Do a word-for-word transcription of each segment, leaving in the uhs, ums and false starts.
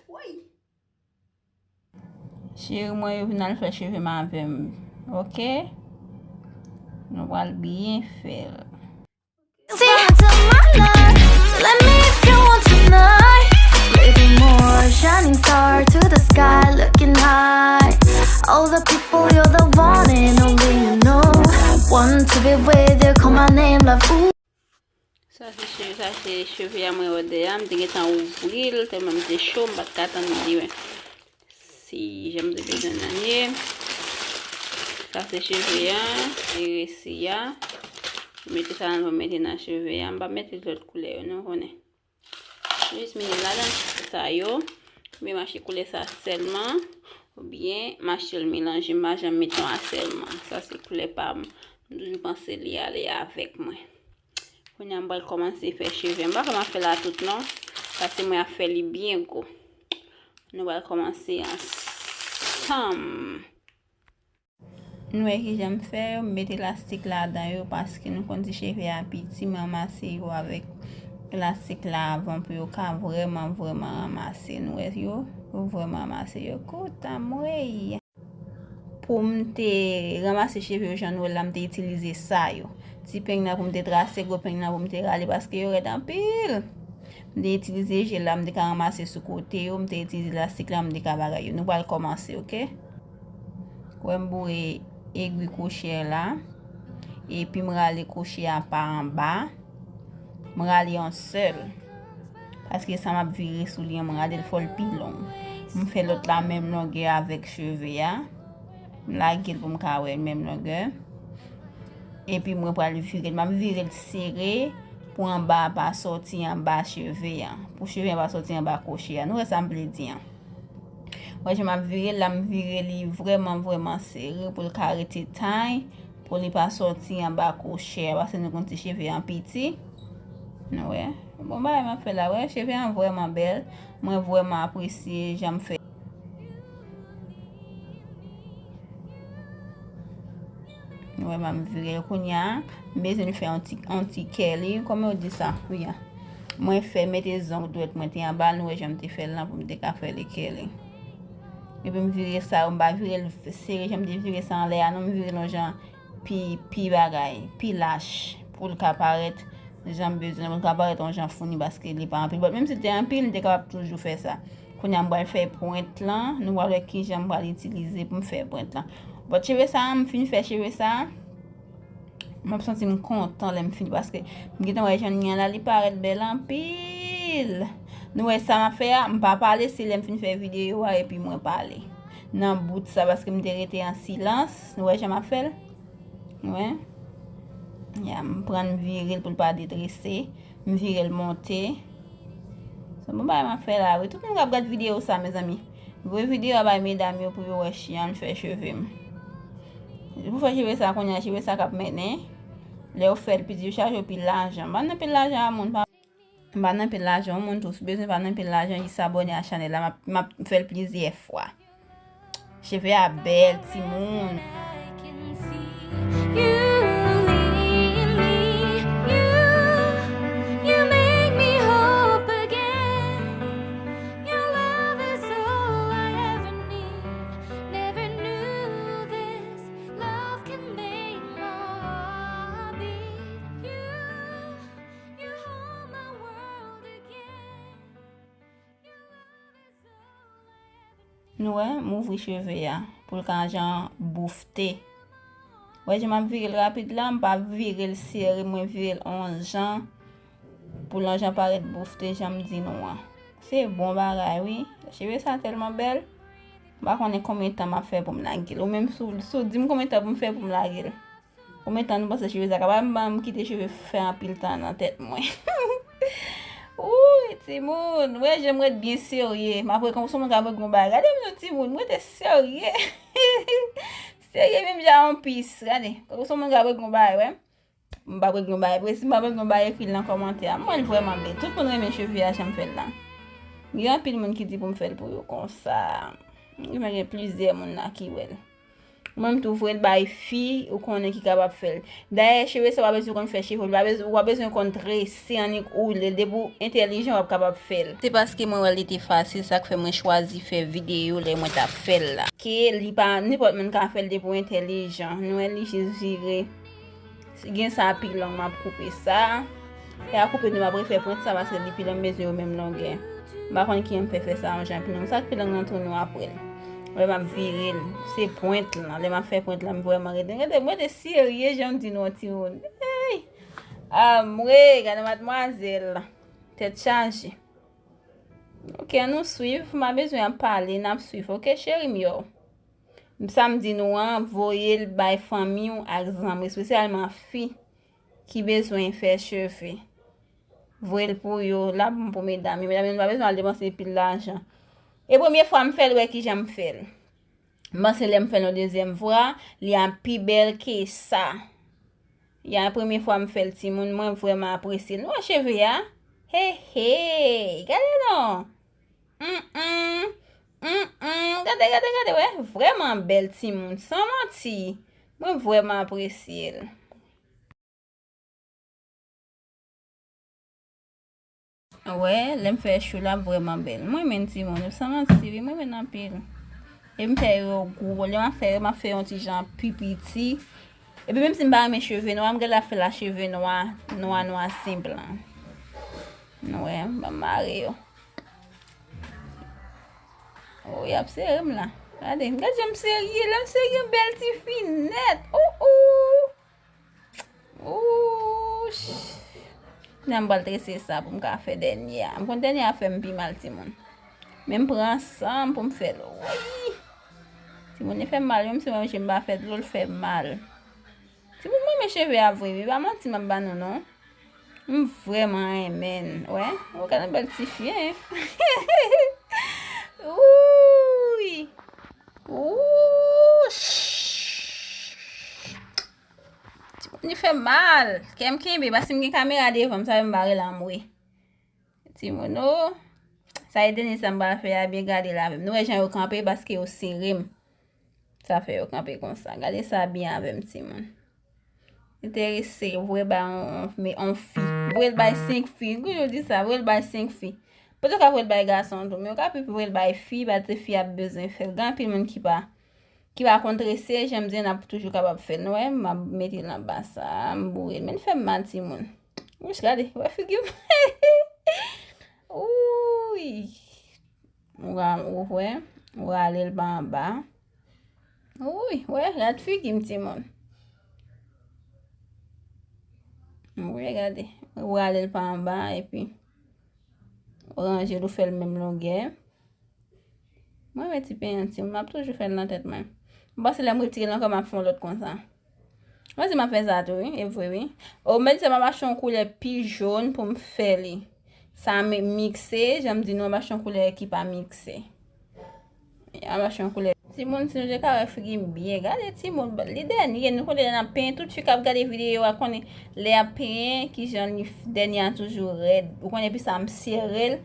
Woy! Cheri mwen yo vin al fè cheve m avè m, oke? Nou pral byen fè l. Sing to my life. Let me if you want tonight. Little more shining star to the sky, looking high. All the people, you're the one and only, you know. Want to be with you, call my name, love. Ooh. Sa se cheve, sa se cheve a mwen wè dèyè a. M te gentan ouvri l, tèlman m te cho, m pa t ka tann li. Si jan m te bezwen nan ye. Sa se cheve a, e resi a. Mete sa nan, mete nan cheve a. M pa mete lòt koulè yo, non, konnen. Jis mete ladan sa yo. Oubyen m achte koulè sa sèlman. Oubyen m achte l melanje. M pa janm met yon a sèlman. Sa se koulè pa m. M toujou panse li ale avèk mwen. Kounye a m pral kòmanse fè cheve. M pa fè m ap fè la tout non. Paske mwen ap fè li byen gwo. Nou pral kòmanse ansanm. Nou wè kijan m fè yo, m met elastik ladan yo paske nou konn ti cheve a piti, m ranmase yo avèk elastik la avan pou yo ka vrèman, vrèman ranmase. Nou wè yo, yo vrèman ranmase yo. Kouta m wey. Pou m te ranmase cheve yo jan nou wè la, m te itilize sa yo. Ti peny nan pou m te trase, gwo peny nan pou m te rale paske yo rèd anpil. M te itilize jel la, m te ka ranmase sou kote yo, m te itilize elastik la, m te ka bagay yo. Nou pral kòmanse, oke? Wè m boure egwi kwochè la. Epi m rale kwochè a pa anba. M rale yon sèl. Paske sa m ap vire sou li an, m rale l fò l pi long. M fè lòt la menm longè avèk cheve a. M lage l pou m ka wè l menm longè. Epi mwen pral vire l. M ap vire l sere pou anba a pa sòti anba cheve a. Pou cheve a pa sòti anba kwochè a. Nou wè sa m vle di an. Wè jan m ap vire l la, m vire li vrèman, vrèman sere pou l ka rete tay, pou li pa sòti anba kwochè a, paske nou konn ti cheve an piti. Nou wè. Bon bagay m ap fè la, wè, cheve an vrèman bèl. Mwen vrèman apresye jan m fè. Wè, m ap vire l kounye a. M bezwen fè yon ti, yon ti kèli. Kòman yo di sa? Wi a. Mwen fè mete zong dwèt mwen te anba l, nou wè jan m te fè l lan pou m te ka fè li kèli. Epi m vire sa yo, m pa vire l sere jan m te vire sa anlè a, non, m vire l yon jan pi, pi bagay, pi lach, pou l ka parèt jan m bezwen, pou l ka parèt yon jan founi, paske li pa anpil. But menm si l te anpil, m te kapab toujou fè sa. Kounye a m pral fè pwent lan, nou pral wè kijan m pral itilize pou m fè pwent lan. But cheve sa a, m fin fè cheve sa a, m ap santi m kontan lè m fini, paske m gentan wè jan l ye an la, li parèt bèl anpil. Nou wè sa m ap fè a, m pa pale, se lè m fin fè videyo a epi mwen pale. Nan bout sa, paske m te rete an silans, nou wè jan m ap fè l? Wè. Ya, m pran, m vire l pou l pa detrese. M vire l monte. Se bon bagay m ap fè la, wi. Tout moun k ap gad videyo sa, mezanmi, voye videyo a bay medam yo pou yo wè jan m fè cheve m. Pou fè cheve sa kounye a, cheve sa k ap mennen. Lè yo fè l piti, yo chaje yo pil lajan. M pa nan pil lajan a moun, pa, m pa nan pil lajan yon moun tou. Si w bezwen pa nan pil lajan, jis abòne a chanèl la, m ap, m ap fè l plizyè fwa. Cheve a bèl, timoun. Nou wè, m ouvri cheve a pou l ka jan boufte. Wè jan m ap vire l rapid la, m pa vire l sere, mwen vire l yon jan pou l yon jan parèt boufte jan m di nou an. Se bon bagay wi. Cheve sa tèlman bèl. M pa konnen konbyen tan m ap fè pou m lage l. Ou menm si w, si w di m konbyen tan pou m fè pou m lage l. Konbyen tan nou panse cheve sa ka ba m, ban m kite cheve fè anpil tan nan tèt mwen? Wouy, timoun, wè jan m ret byen serye. M ap wè konsa moun ka wè gon bagay. Gade m non timoun, m rete serye. Serye menm jan yon pis, gade. Konsa moun ka wè gon bagay, wè. M pa wè gon bagay, presi m pa wè gon bagay, ekri l nan kòmantè a. M wè l vrèman bèl. Tout moun renmen cheve a jan m fè l la. Gen anpil moun ki di pou m fè l pou yo konsa. Gen plizyè moun la ki wè l. Ou menm tou voye l bay fi ou konnen ki kapab fè l. Dayè, cheve sa w pa bezwen konn fè cheve w, ou pa bezwen, ou pa bezwen konn trese annik oule l. Depi w entèlijan, w ap kapab fè l. Se paske mwen wè li te fasil, sa k fè mwen chwazi fè videyo lè mwen t ap fè l la. Ke li pa, nenpòt moun ka fè l depi w entèlijan. Nou wè li jis vire. Si gen sa pi long, m ap koupe sa. E a koupe nou, m ap refè pwent sa paske li pi long, m bezwen yo menm longè. M pa konn kijan m fè fè sa yon jan pi long. Sa k pi long nan tou nou apre l. Lè m ap vire l, se pwent lan. Lè m ap fè pwent lan, m vrèman rete. Gade, mwen te serye, jan m di nou, timoun. Hey! Amwe, gade madmwazèl. Tèt chaje. Ok, ann nou swiv. M pa bezwen ap pale, n ap swiv. Ok, cheri m yo. Sa m di nou an, voye l bay fanmi w ak zanmi w, espesyalman fi ki bezwen fè cheve. Voye l pou yo, l ap bon pou medam yo. Medam yo, nou pa bezwen al depanse pil lajan. E premye fwa m fè l, wè kijan m fè l. M panse lè m fè l yon dezyèm fwa, li ap pi bèl ke sa. Ya, premye fwa m fè l, timoun, mwen vrèman apresye l. Nou wè cheve a? He, he! Gade non! Mm, mm. Mm, mm. Gade, gade, gade, wè. Vrèman bèl timoun. San manti. Mwen vrèman apresye l. Wè, lè m fè chou la, vrèman bèl. Mwen renmen timoun. San manti, wi, mwen renmen anpil. E m fè yo gwo. Lè m ap fè yo, m ap fè yon ti jan pi piti. Epi menm si m pa renmen cheve nwa, m gen la fè la cheve nwa, nwa, nwa senp lan. Nou wè, m mare yo. Oh, y ap sere m la. Gade, gade jan m serye, lè m serye, yon bèl ti fi nèt. Oh, oh. Ouch. Kounya m pral trese sa pou m ka fè dènye a. M konn dènye a fè m pi mal, timoun. Men m pran san m pou m fè l. Wi. Timoun, li fè m mal, menm si mwen menm je m pa fè dlo, l fè m mal. Timoun, mwen renmen cheve a vre, wi. Pa manti m ap ba nou, non. M vrèman renmen l. Wè, ou gade yon bèl ti fi, en. Wouy. Wouch. Timoun, li fè mal. Kè m kenbe, paske m gen kamera devan m, sa fè m bare la m wè. Timoun, o. Sa e dènye sa m pral fè a, byen gade l avè m. Nou wè jan yo kanpe, paske yo sere m. Sa fè yo kanpe konsa. Gade sa byen avè m, timoun. Enterese, voye bay on, on, on fi. Voye l bay senk fi. Kou yo di sa, voye l bay senk fi. Potoka voye l bay gason tou, men yo ka pi voye l bay fi, paske fi ap bezwen fè l. Gen anpil moun ki pa, ki pa konn trese, jan m di, n ap toujou kapab fè l. Nou wè, m ap mete l anba sa, m boure l. Men l fè m mal, timoun. Wouch, gade, wè figi m. Ouy. Ou ra-, ou wè, ou rale l pa anba. Wi, wè, gad figi m, timoun. Wi, gade. Ou rale l pa anba, epi ou ranje l, ou fè l menm longè. Mwen, mwen ti penyen, timoun, m ap toujou fè l nan tèt mwen. M panse lè m retire l ankò, m ap fè yon lòt konsa. Mwen di m ap fè sa tou, wi, e vre, wi. O, mwen di sa m ap achte yon koulè pi jòn pou m fè li. Sa mi-, mikse, jan m di nou, m ap achte yon koulè ki pa mikse. M ap achte yon koulè. Timoun, si nou te ka wè figi m byen, gade timoun, li dènye, nou konnen lè n ap penyen, tout fi k ap gade videyo a konnen lè y ap penyen, kijan li f-, dènye a toujou rèd. Ou konnen, epi sa m sere l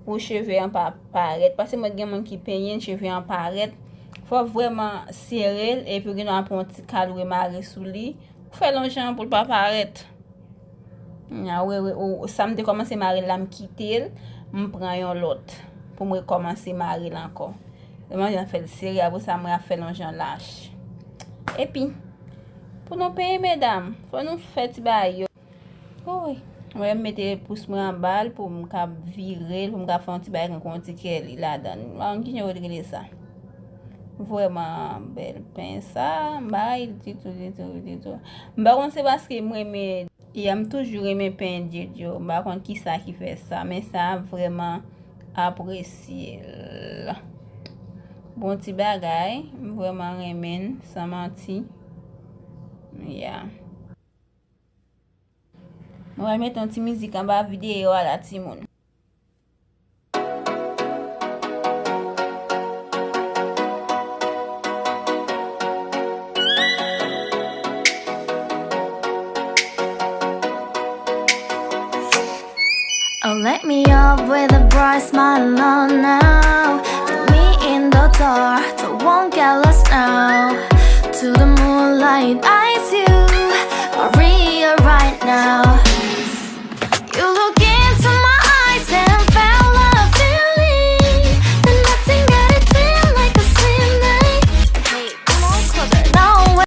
pou cheve an pa parèt. Paske mwen gen moun ki penyen, cheve an parèt. Fò w vrèman sere l, epi w gen dwa pran yon ti kaloure mare sou li. Ou fè l yon jan pou l pa parèt. Nya, wè, wè, o, sa m te kòmanse mare l la, m kite l, m pran yon lòt pou m rekòmanse mare l ankò. Lè mwen jan fè l sere, apre sa, mwen ap fè l yon jan lach. Epi, pou nou penyen medam, fò nou fè ti bagay yo. Woy. Mwen, m mete pous mwen anba l pou m ka vire l, pou m ka fè yon ti bagay kon yon ti kèli ladan l. M pa konn kijan yo te rele sa. Vrèman bèl pen sa. M pa rayi l ditou, ditou, ditou. M pa konn se paske m renmen, ya, m toujou renmen pen Djedjo. M pa konn kisa ki fè sa, men sa vrèman apresye l. Bon ti bagay, m vrèman renmen l, san manti. Ya. Nou pral mete yon ti mizik anba videyo a la, timoun. Oh, let me up with a bright smile on now. Put me in the dark, don't won't get lost now. Till the moonlight eyes you, Maria, right now. You look into my eyes and felt love feeling. Then nothing got it feel like a slim night. Hey, come on closer. No way.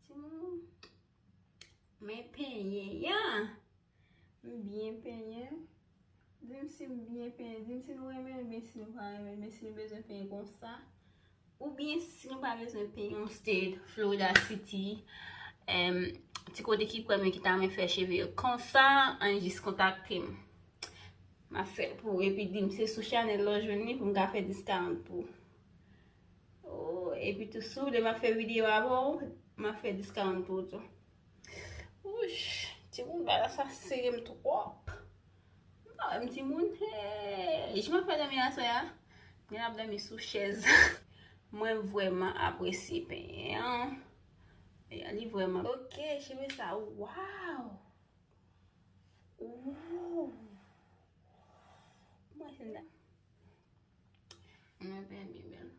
Timoun, men penyen an. M byen penyen. Di m si m byen penyen. Di m si nou renmen l, oubyen si nou pa renmen l, oubyen si nou bezwen penyen konsa. Oubyen si nou pa bezwen penyen yon state, Florida City, em, ti kote ki kwè mwen ki ta renmen fè cheve yo konsa, ann jis kontakte m. M ap fè l pou ou. Epi di m se sou Chanel la w jwenn li pou m ka fè discount pou ou. Oh, epi tou, si w vle m ap fè videyo avè w, m ap fè discount pou ou tou. Wouch, timoun, bagay sa sere m twòp. M pa wè m timoun, hey, jan m ap fè dòmi aswè a, m gen ap dòmi sou chèz. Mwen vrèman apresye penyen an. Ya, li vrèman. Ok, cheve sa, waw. Ooh. Mwen se la. Mwen byen, byen bèl.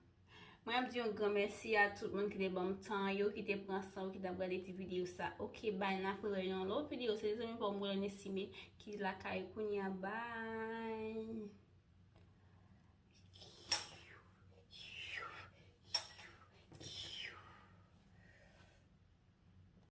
Mwen ap di yon gran mèsi a tout moun ki te ban m tan yo, ki te pran san yo, ki t ap gade ti videyo sa. Ok, bye, n ap wè nan yon lòt videyo. Se zanmi pa w mwen Nesime ki lakay kounye a. Bye.